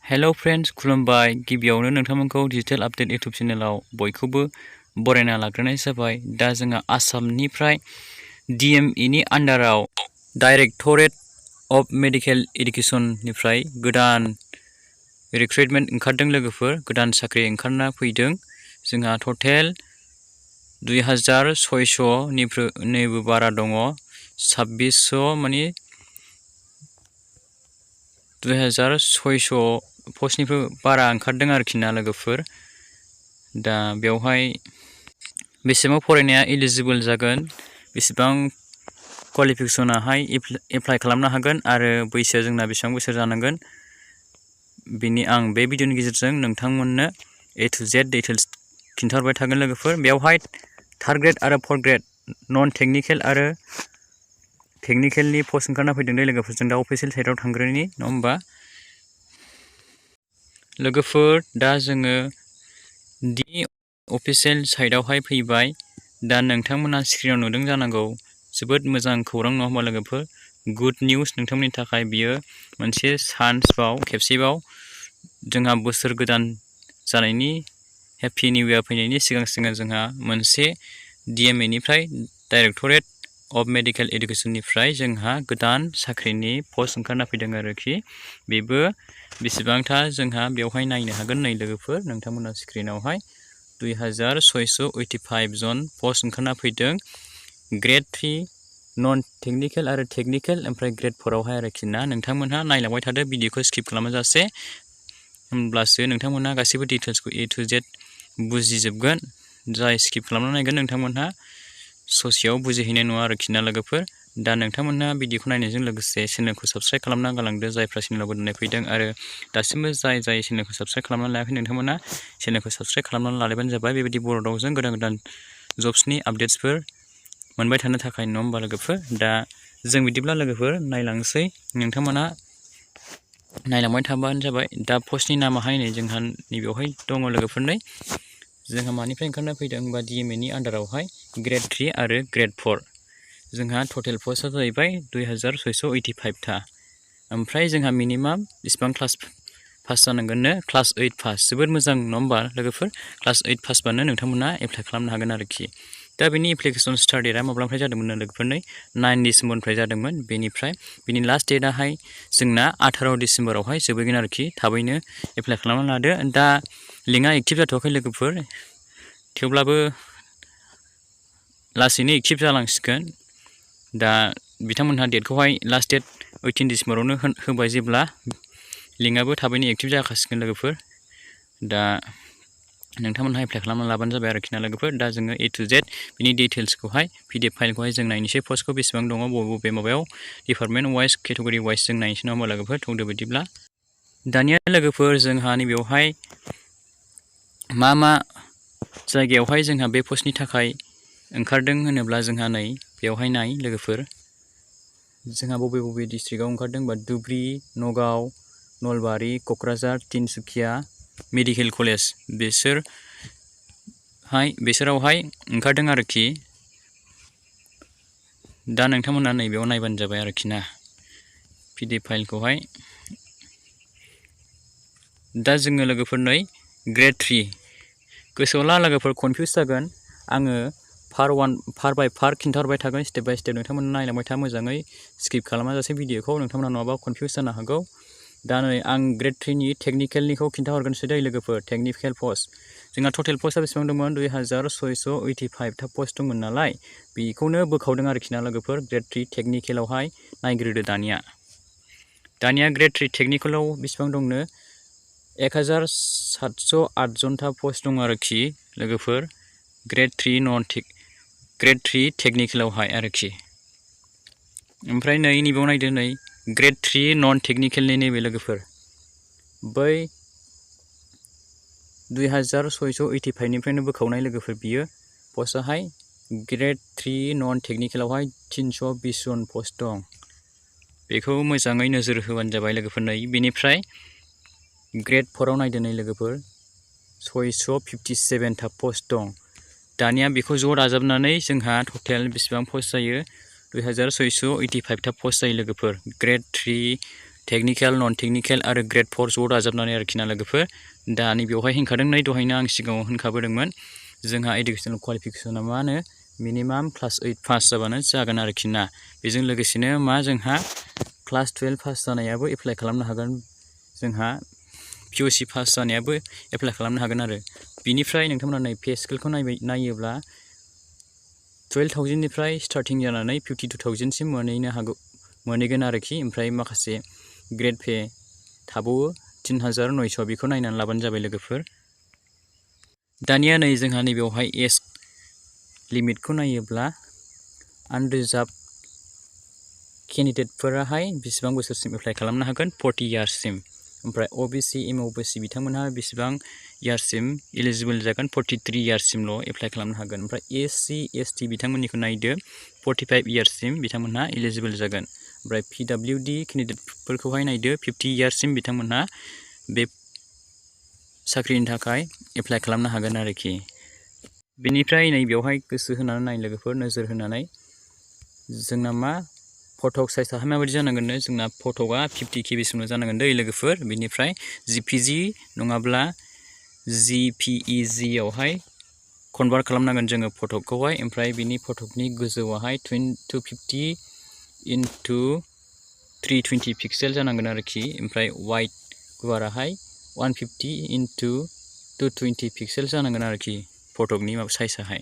Hello friends खुलुमबाय गिबियावनो नोंथांमोनखौ digital update इउट्यूब चेनेलाव बयखौबो बरायना लाग्रोनाय जाबाय। दा जोंहा आसामनिफ्राय DME नि आन्डाराव डाइरेक्टरेट अफ मेडिकेल एडुकेशननिफ्राय गोदान रिक्रुटमेन्ट ओंखारदों लोगोफोर, गोदान साख्रि ओंखारना फैदों। जोंहा टटेल 2600 निबो बारा दङ। 2600 माने 2600 पस्टनिफ्राय बारा ओंखारदों आरोखि ना लोगोफोर। दा बेवहाय बेसेबां फरायनाया एलिजिबल जागोन, बेसेबां क्वालिफिकेसनाहाय एप्लाइ खालामनो हागोन आरो बैसोआ जोंना बेसेबां बोसोर जानांगोन, बेनि आं बे भिडिअनि गेजेरजों नोंथांमोननो A to Z डिटेल्स खिन्थाहरबाय थागोन लोगोफोर। बेवहाय थार्ड ग्रेड आरो फर्थ ग्रेड नन टेक्निकेल आरो टेक्निकेलनि पस्ट ओंखारना फैदों दे लोगोफोर। जों दा अफिसियेल साइटआव थांग्रोनि नङा होमबा लोगोफोर। दा जोङो दि अफिसियेल साइटआवहाय फैबाय। दा नोंथांमोना स्क्रिनाव नुदों जानांगौ, जोबोद मोजां खौरां नङा होमबा लोगोफोर। गुड निउस नोंथांमोननि थाखाय बियो मोनसे चान्सबाव, खेबसेबाव जोंहा बोसोर गोदान जानायनि हेपि निउ इयार फैनायनि सिगां जोंहा मोनसे DME निफ्राय डाइरेक्टरेट अफ मेडिकेल एडुकेशननिफ्राय जोंहा गोदान साख्रिनि पस्ट ओंखारना फैदों आरोखि। बेबो बेसेबांथा जोंहा बेवहाय नायनो हागोन नै लोगोफोर, नोंथांमोना स्क्रिनावहाय 2685 जन पस्ट ओंखारना फैदों। ग्रेड 3 नन टेक्निकेल आरो टेक्निकेल, ओमफ्राय ग्रेड 4 आवहाय आरोखि ना। नोंथांमोनहा नायलांबाय थादो भिडिअखौ स्किप खालामाजासे, होमब्लासो नोंथांमोनहा गासैबो डिटेल्सखौ A to Z बुजिजोबगोन। जाय स्किप खालामना नायगोन नोंथांमोनहा ससेयाव बुजिहैनाय नङा आरोखि ना लोगोफोर। दा नोंथांमोनहा भिडिअखौ नायनायजों लोगोसे चेनेलखौ साबस्क्राइब खालामना गालांदो जायफ्रा चेनेलाव गोदानै फैदों, आरो दासिमबो जाय चेनेलखौ साबस्क्राइब खालामना लायाखै नोंथांमोना चेनेलखौ साबस्क्राइब खालामनानै लालायबानो जाबाय। बेबायदि बर' रावजों गोदान जब्सनि आपडेट्सफोर मोनबाय थानो थाखाय नङा होमबा लोगोफोर। दा जों बिदिब्ला लोगोफोर नायलांसै, नोंथांमोना नायलांबाय थाबानो जाबाय। दा पस्टनि नामाहाय नै जोंहा नैबेवहाय दङ लोगोफोर। नै जोंहा मानिफ्राय ओंखारना फैदों होनबा DME नि आन्डारावहाय ग्रेड 3 आरो ग्रेड 4। जोंहा टटेल पस्टआ जाहैबाय 2685 था। ओमफ्राय जोंहा मिनिमाम बेसेबां क्लास पास जानांगोननो, क्लास 8 पास। जोबोद मोजां नङा होमबा लोगोफोर। क्लास 8 पासबानो नोंथांमोना एप्लाइ खालामनो हागोन आरोखि। दा बेनि एप्लिकेसन स्टार्ट डेटआ माब्लानिफ्राय जादोंमोन लोगोफोर? नै 9 डिसेम्बरनिफ्राय जादोंमोन। बेनिफ्राय बिनि लास्ट डेटआहाय जोंना 18 डिसेम्बरावहाय जोबहैगोन आरोखि। थाबैनो एप्लाइ खालामना लादो। दा लिंकआ एक्टिभ जाथ'वाखै लोगोफोर, थेवब्लाबो लासैनो एक्टिभ जालांसिगोन। दा बिथांमोनहा डेटखौहाय लास्ट डेट 18 डिसेम्बरावनो होबाय जेब्ला, लिंकआबो थाबैनो एक्टिभ जाखासिगोन लोगोफोर। दा नोंथांमोनहा एप्लाइ खालामना लाबानो जाबाय आरोखि ना लोगोफोर। दा जोङो A to Z बिनि डिटेल्सखौहाय PDF फाइलखौहाय जों नायनोसै। पस्टखौ बेसेबां दङ, बबे माबायाव डिपार्टमेन्ट वाइज, केटेगरि वाइज जों नायनोसै नङा होमबा लोगोफोर। थौदो बिदिब्ला। दानिया लोगोफोर जोंहा नैबेयावहाय मा जायगायावहाय जोंहा बे पस्टनि थाखाय ओंखारदों होनोब्ला, जोंहा नै बेवहाय नाय लोगोफोर, जोंहा बबे डिस्ट्रिक्टआव ओंखारदों होनबा धुबरी, नगाव, नलबारि, क'क्राझार, तिनसुकिया मेडिकेल कलेज बिसोरावहाय ओंखारदों आरोखि। दा नोंथांमोना नैबेयाव नायबानो जाबाय आरोखि ना PDF फाइलखौहाय। दा जोङो लोगोफोर नै ग्रेड 3 गोसोआव ला लोगोफोर, कनफिउस जागोन। आङो पार्ट बाय पार्ट खिन्थाहरबाय थागोन, स्टेप बाय स्टेप। नोंथांमोना नायलांबाय था मोजाङै, स्किप खालामाजासे भिडिअखौ। नोंथांमोना नङाबा कनफिउस जानो हागौ। दा नै आं ग्रेड 3 नि टेक्निकेलनिखौ खिन्थाहरगोनसै दै लोगोफोर। टेक्निकेल पस्ट जोंहा टटेल पस्टआ बेसेबां दंमोन? 2685 था पस्ट दंमोन नालाय, बेखौनो बोखावदों आरोखि ना लोगोफोर। ग्रेड 3 टेक्निकेलावहाय नायग्रोदो दानिया ग्रेड 3 टेक्निकेलाव बेसेबां दंनो? 1708 जनथा पस्ट दं आरोखि लोगोफोर। ग्रेड 3 टेक्निकेलावहाय आरोखि। ओमफ्राय नैबेयाव नायदो, नै ग्रेड 3 नन टेक्निकेलनि नैबे लोगोफोर, बै 2685 निफ्रायनो बोखावनाय लोगोफोर बियो पस्टआहाय। ग्रेड 3 नन टेक्निकेलावहाय 320 जन पस्ट दं। बेखौ मोजाङै नोजोर होबानो जाबाय लोगोफोर। नै बेनिफ्राय ग्रेड 4 आव नायदो नै लोगोफोर, 657 था पस्ट दं। दानिया बेखौ ज' दाजाबनानै जोंहा टटेल बेसेबां पस्ट जायो? 2685 था पस्ट जायो लोगोफोर। ग्रेड 3 टेक्निकेल नन टेक्निकेल आरो ग्रेड 4 ज' दाजाबनानै आरोखि ना लोगोफोर दा नैबेवहाय होनखादों नै दहायनो आं सिगाङाव होनखाबोदोंमोन जोंहा एडुकेसनेल क्वालिफिकेसना मा होनो मिनिमाम क्लास 8 पास जाबानो जागोन आरोखि ना बेजों लोगोसेनो मा जोंहा क्लास 12 पास जानायाबो एप्लाइ खालामनो हागोन जोंहा PUC पास जानायाबो एप्लाइ खालामनो हागोन आरो बिनिफ्राय नोंथांमोना नै पे स्केलखौ नायोब्ला 12,000 निफ्राय स्टार्टिं जानानै 52,000 सिम मोनहैगोन आरोखि ओमफ्राय माखासे ग्रेड पे थाबावो 3,900 बेखौ नायनानै लाबानो जाबाय लोगोफोर दानिया नै जोंहा नैबेवहाय एज लिमिटखौ नायोब्ला आनरिजार्भ केन्डिडेटफोराहाय बेसेबां बोसोरसिम एप्लाइ खालामनो हागोन 40 इयार्ससिम ओमफ्राय OBC MOBC बिथांमोनहा बेसेबां इयार्ससिम एलिजिबल जागोन 43 इयार्ससिमल' एप्लाइ खालामनो हागोन ओमफ्राय SC ST बिथांमोननिखौ नायदो 45 इयार्ससिम बिथांमोनहा एलिजिबल जागोन ओमफ्राय PWD केन्डिडेटफोरखौहाय नायदो 50 इयार्ससिम बिथांमोनहा बे साख्रिनि थाखाय एप्लाइ खालामनो हागोन आरोखि बेनिफ्राय नै बेवहाय गोसो होनानै नाय लोगोफोर नोजोर होनानै जोंना मा फटक साइजआहाय माबायदि जानांगोननो जोंना फटकआ 50 KB सिमल' जानांगोन दै लोगोफोर बेनिफ्राय JPG नङाब्ला JPEG आवहाय कनभार्ट खालामनांगोन जोङो फटकखौहाय ओमफ्राय बिनि फटकनि गोजौआहाय 250 into 320 पिक्सेल जानांगोन आरोखि ओमफ्राय वाइड गुवाराहाय 150 into 220 पिक्सेल जानांगोन आरोखि फटकनि साइजआहाय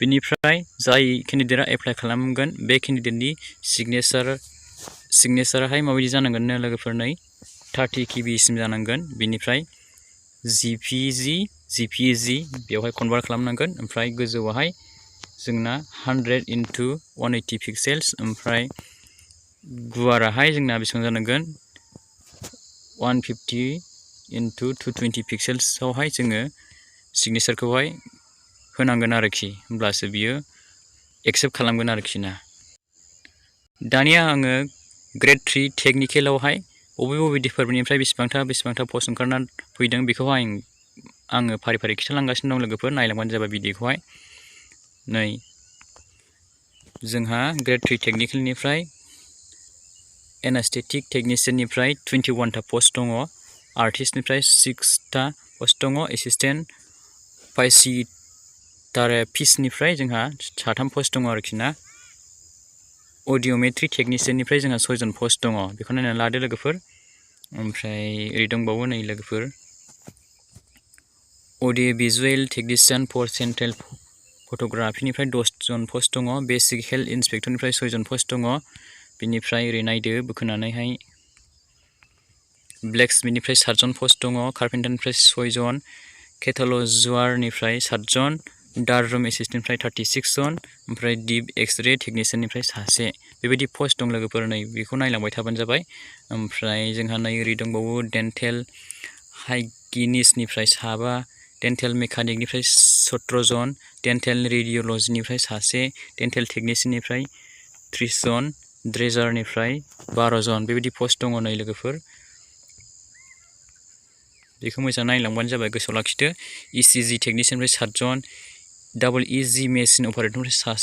बेनिफ्राय जाय केन्डिडेटआ एप्लाइ खालामगोन बे केन्डिडेटनि सिगनेचाराहाय माबायदि जानांगोन लोगोफोर नै 30 KB सिम जानांगोन बेनिफ्राय JPEG बेवहाय कनभार्ट खालामनांगोन ओमफ्राय गोजौआहाय जोंना 100 into 180 पिक्सेल्स ओमफ्राय गुवाराहाय जोंना बेसेबां जानांगोन 150 into 220 पिक्सेल्सआवहाय जोङो सिगनेचारखौहाय होनांगोन आरोखि होमब्लासो बियो एक्सेप्ट खालामगोन आरोखि ना दानिया आङो ग्रेड 3 टेक्निकेलावहाय बबे डिपार्टमेन्टनिफ्राय बेसेबांथा पस्ट ओंखारना फैदों बेखौहाय आङो फारि फारि खिथालांगासिनो दं लोगोफोर नायलांबानो जाबाय भिडिअखौहाय नै जोंहा ग्रेड 3 टेक्निकेलनिफ्राय एनास्थेटिक टेक्निशियाननिफ्राय 21टा पस्ट दङ आर्टिस्टनिफ्राय 6टा पस्ट दङ एसिस्टेन्ट फाइसिथेरापिस्टनिफ्राय जोंहा 3 पस्ट दङ आरोखि ना अडिय'मेट्रि टेक्निशियाननिफ्राय जोंहा 6 जन पस्ट दङ बेखौ नायनानै लादो लोगोफोर ओमफ्राय ओरै दंबावो नै लोगोफोर अडिय' भिजुएल टेक्निशियान फर सेन्ट्रेल फट'ग्राफिनिफ्राय 10 जन पस्ट दङ बेसिक हेल्थ इन्सपेक्टरनिफ्राय 6 जन पस्ट दङ बिनिफ्राय ओरै नायदो बोखोनानैहाय ब्लेकस्मिथनिफ्राय 7 जन पस्ट दङ कार्पेन्टारनिफ्राय 6 जन केटाल'जारनिफ्राय 7 जन डार्क रुम एसिस्टेन्टनिफ्राय 36 जन ओमफ्राय डीप एक्स-रे टेक्निशियाननिफ्राय 1 बेबायदि पस्ट दं लोगोफोर नै बेखौ नायलांबाय थाबानो जाबाय ओमफ्राय जोंहा नै ओरै दंबावो डेन्टेल हाइगिनिस्टनिफ्राय 7 डेन्टेल मेकानिकनिफ्राय 17 जन डेन्टेल रेडिय'लजिनिफ्राय 1 डेन्टेल टेक्निशियाननिफ्राय 30 जन ड्रेजारनिफ्राय 12 जन बेबायदि पस्ट दङ नै लोगोफोर बेखौ मोजां नायलांबानो जाबाय गोसोआव लाखिदो ECG टेक्निशियाननिफ्राय 7 जन डाबल EG मेसिन अपारेटरनिफ्राय 1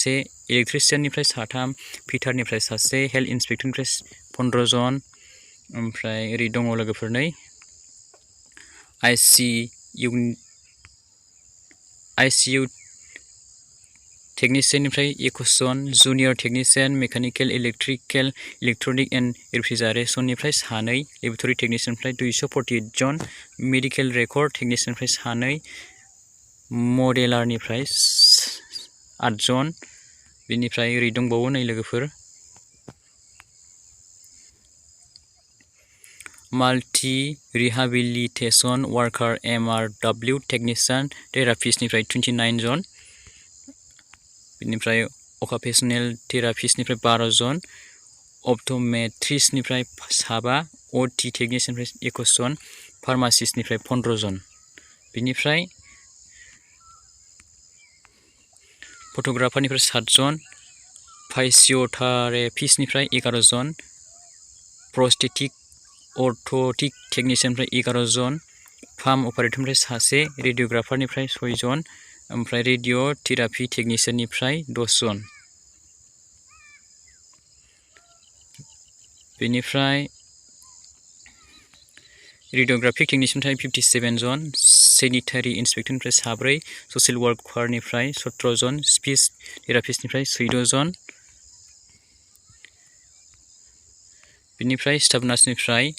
इलेक्ट्रिशियाननिफ्राय 3 फिटारनिफ्राय 1 हेल्थ इन्सपेक्टरनिफ्राय 15 जन ओमफ्राय ओरै दङ लोगोफोर नै ICU टेक्निशियाननिफ्राय 21 जन junior technician mechanical electrical electronic and रेफ्रिजारेशननिफ्राय 2 लेबरेटरि टेक्निशियाननिफ्राय 248 जन मेडिकेल रेकर्ड टेक्निशियाननिफ्राय 2 मडेलारनिफ्राय 8 जन बेनिफ्राय ओरै दंबावो नै लोगोफोर माल्टि रिहाबिलिटेसन वार्कार MRW टेक्निशियान थेरापिस्टनिफ्राय 29 जन बेनिफ्राय अकुपेशनेल थेरापिस्टनिफ्राय 12 जन अप्ट'मेट्रिस्टनिफ्राय 7 OT टेक्निशियाननिफ्राय 21 जन फार्मासिस्टनिफ्राय 15 जन बेनिफ्राय फट'ग्राफारनिफ्राय 7 जन फाइसियोथेरापिस्टनिफ्राय 11 जन प्रस्थेटिक अर्थोटिक टेक्निशियाननिफ्राय 11 जन फार्म अपारेटरनिफ्राय 1 रेडिय'ग्राफारनिफ्राय 6 जन ओमफ्राय रेडिय' थेरापि टेक्निशियाननिफ्राय 10 जन बेनिफ्राय रेडियोग्राफिक टेकनिशियाननिफ्राय 57 जन, सेनिटारि इन्सपेक्टरनिफ्राय 4, ससियेल वार्कारनिफ्राय 17 जन, स्पिच थेरापिस्टनिफ्राय 14 जन, बिनिफ्राय स्टाफ नार्सनिफ्राय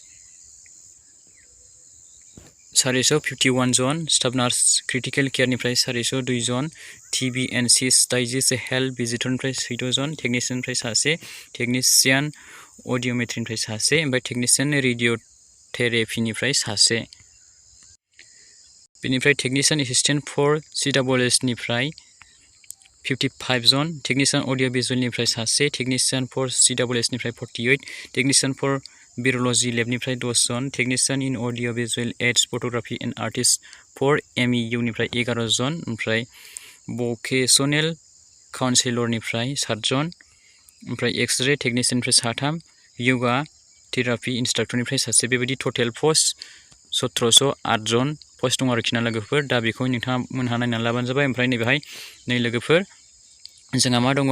451 जन, स्टाफ नार्स क्रिटिकेल केयारनिफ्राय 402 जन, टिबि एन्ड सिस डाइजेस्ट हेल्थ भिजिटरनिफ्राय 14 जन, टेकनिशियाननिफ्राय 1, टेकनिशियान अडिय'मेट्रिनिफ्राय 1, ओमफ्राय टेकनिशियान रेडिय'थेरापिनिफ्राय 1, बेनिफ्राय टेकनिशियान एसिस्टेन्ट फर CWSनिफ्राय 55 जन, टेकनिशियान अडिय' भिजुअलनिफ्राय 1, टेकनिशियान फर CWSनिफ्राय 48, टेकनिशियान फर बिर'ल'जि लेबनिफ्राय 10 जन, technician in audio' visual aids photography and artist for MEUनिफ्राय 11 जन, ओमफ्राय भकेसनेल काउन्सेलरनिफ्राय 7 जन, ओमफ्राय एक्स-रे टेकनिशियाननिफ्राय 3, यगा थेरापि इन्सट्राक्टरनिफ्राय 1, बेबायदि टटेल पस्ट 1708 जन पस्ट दं आरोखि ना लोगोफोर। दा बेखौ नोंथांमोनहा नायनानै लाबानो जाबाय। ओमफ्राय नैबेहाय नै लोगोफोर जोंहा मा दङ,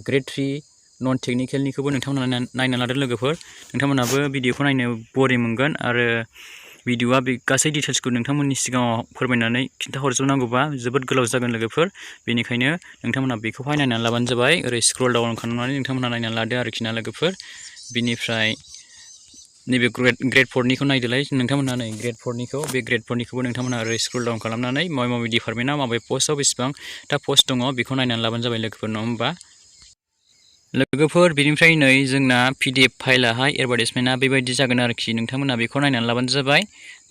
ग्रेड 3 नन टेकनिकेलनिखौबो नोंथांमोना नायना लादो लोगोफोर। नोंथांमोनाबो भिडिअखौ नायनो बरिं मोनगोन आरो भिडिअआ बे गासै डिटेल्सखौ नोंथांमोननि सिगाङाव फोरमायनानै खिन्थाहरजोबनांगौबा जोबोद गोलाव जागोन लोगोफोर। बेनिखायनो नोंथांमोना बेखौहाय नायनानै लाबानो जाबाय। ओरै स्क्रल डाउन खालामनानै नोंथांमोना नायनानै लादो आरोखि ना लोगोफोर। बिनिफ्राय नैबे ग्रेड 4निखौ नायदोलाय नोंथांमोना, नै ग्रेड 4निखौ, बे ग्रेड 4निखौबो नोंथांमोना ओरै स्क्रल डाउन खालामनानै माबे डिपार्टमेन्टआव माबे पस्टआव बेसेबां दा पस्ट दङ बेखौ नायनानै लाबानो जाबाय लोगोफोर, नङा होमबा लोगोफोर। बेनिफ्राय नै जोंना PDF फाइलाहाय एडभार्टाइजमेन्टआ बेबायदि जागोन आरोखि, नोंथांमोना बेखौ नायनानै लाबानो जाबाय।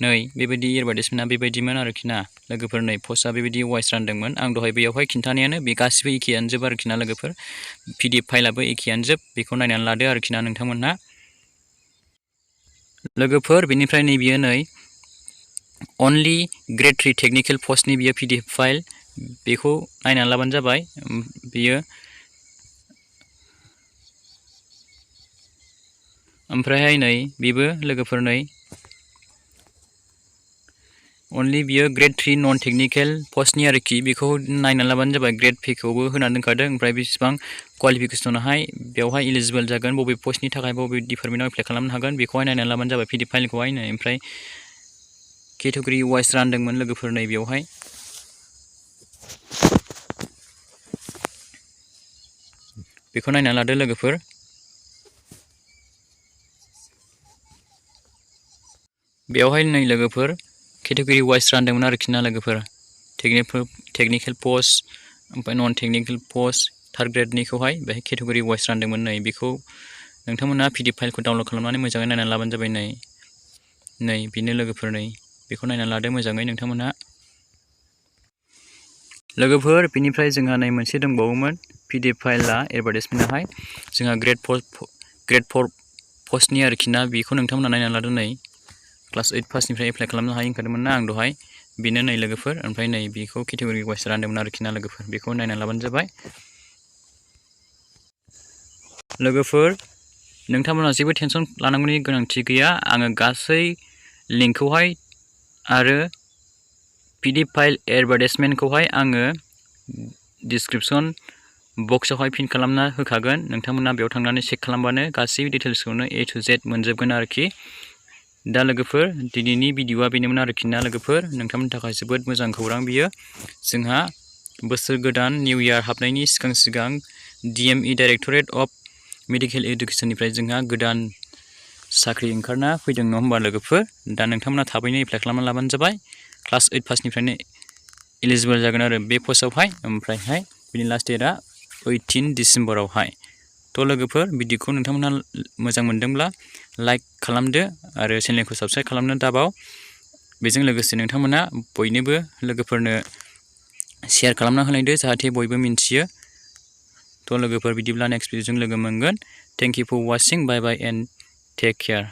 नै बेबायदि एडभार्टाइजमेन्टआ बेबायदिमोन आरोखि ना लोगोफोर। नै पस्टआ बेबायदि वाइस रानदोंमोन, आं दहाय बेयावहाय खिन्थानायानो बे गासिबो एखेयानो जोब आरोखि ना लोगोफोर। PDF फाइलाबो एखेयानो जोब, बेखौ नायनानै लादो आरोखि ना नोंथांमोनहा लोगोफोर। बेनिफ्राय नै बियो नै अनलि ग्रेड 3 टेकनिकेल पस्टनि बियो PDF फाइल, बेखौ नायनानै लाबानो जाबाय। बियो ओमफ्रायहाय नै बेबो लोगोफोर नै अनलि बियो ग्रेड 3 नन टेकनिकेल पस्टनि आरोखि, बेखौ नायनानै लाबानो जाबाय। ग्रेड पेखौबो होनानै दोनखादों, ओमफ्राय बेसेबां क्वालिफिकेसनावहाय बेवहाय इलिजिबोल जागोन, बबे पस्टनि थाखाय बबे डिपार्टमेन्टआव एप्लाइ खालामनो हागोन बेखौहाय नायनानै लाबानो जाबाय PDF फाइलखौहाय। नै ओमफ्राय केटेगरि वाइस रानदोंमोन लोगोफोर, नै बेवहाय बेखौ नायनानै लादो लोगोफोर। बेवहाय नै लोगोफोर केटेगरि वाइस रानदोंमोन आरोखि ना लोगोफोर, टेकनिकेल पस्ट, ओमफ्राय नन टेकनिकेल पस्ट, थार्ड ग्रेडनिखौहाय बेहाय केटेगरि वाइस रानदोंमोन। नै बेखौ नोंथांमोना PDF फाइलखौ डाउनलड खालामनानै मोजाङै नायनानै लाबानो जाबाय। नै बेनो लोगोफोर, नै बेखौ नायनानै लादो मोजाङै नोंथांमोनहा लोगोफोर। बेनिफ्राय जोंहा नै मोनसे दंबावोमोन PDF फाइलआ एडभार्टाइजमेन्टआहाय, जोंहा ग्रेड 4 पस्टनि आरोखि ना, बेखौ नोंथांमोना नायनानै लादो। नै क्लास 8 पासनिफ्राय एप्लाइ खालामनो हायो होनखादोंमोन ना आं दहाय, बेनो नै लोगोफोर। ओमफ्राय नै बेखौ केटेगरि वाइस रानदोंमोन आरोखि ना लोगोफोर, बेखौ नायनानै लाबानो जाबाय लोगोफोर। नोंथांमोना जेबो टेनसन लानांगौनि गोनांथि गैया, आङो गासै लिंकखौहाय आरो PDF फाइल एडभार्टाइजमेन्टखौहाय आङो डिसक्रिपसन बक्सआवहाय पिन खालामना होखागोन, नोंथांमोना बेयाव थांनानै चेक खालामबानो गासैबो डिटेल्सखौनो A to Z मोनजोबगोन आरोखि। दा लोगोफोर दिनैनि भिडिअआ बेनोमोन आरोखि ना लोगोफोर, नोंथांमोननि थाखाय जोबोद मोजां खौरां बियो। जोंहा बोसोर गोदान निउ इयार हाबनायनि सिगां DME डाइरेक्टरेट अफ मेडिकेल इडुकेसननिफ्राय जोंहा गोदान साख्रि ओंखारना फैदों, नङा होमबा लोगोफोर। दा नोंथांमोना थाबैनो एप्लाइ खालामना लाबानो जाबाय। क्लास 8 पासनिफ्रायनो इलिजिबोल जागोन आरो बे पस्टआवहाय, ओमफ्रायहाय बिनि लास्ट डेटआ 18 डिसेम्बरावहाय। थ' लोगोफोर भिडिअखौ नोंथांमोनहा मोजां मोनदोंब्ला लाइक खालामदो आरो चेनेलखौ साबस्क्राइब खालामनो दाबाव। बेजों लोगोसे नोंथांमोना बयनोबो लोगोफोरनो शेयार खालामना होलायदो, जाहाथे बयबो मिन्थियो। थ' लोगोफोर बिदिब्ला नेक्स्ट भिडिअजों लोगो मोनगोन। Thank you for watching, bye bye and take care.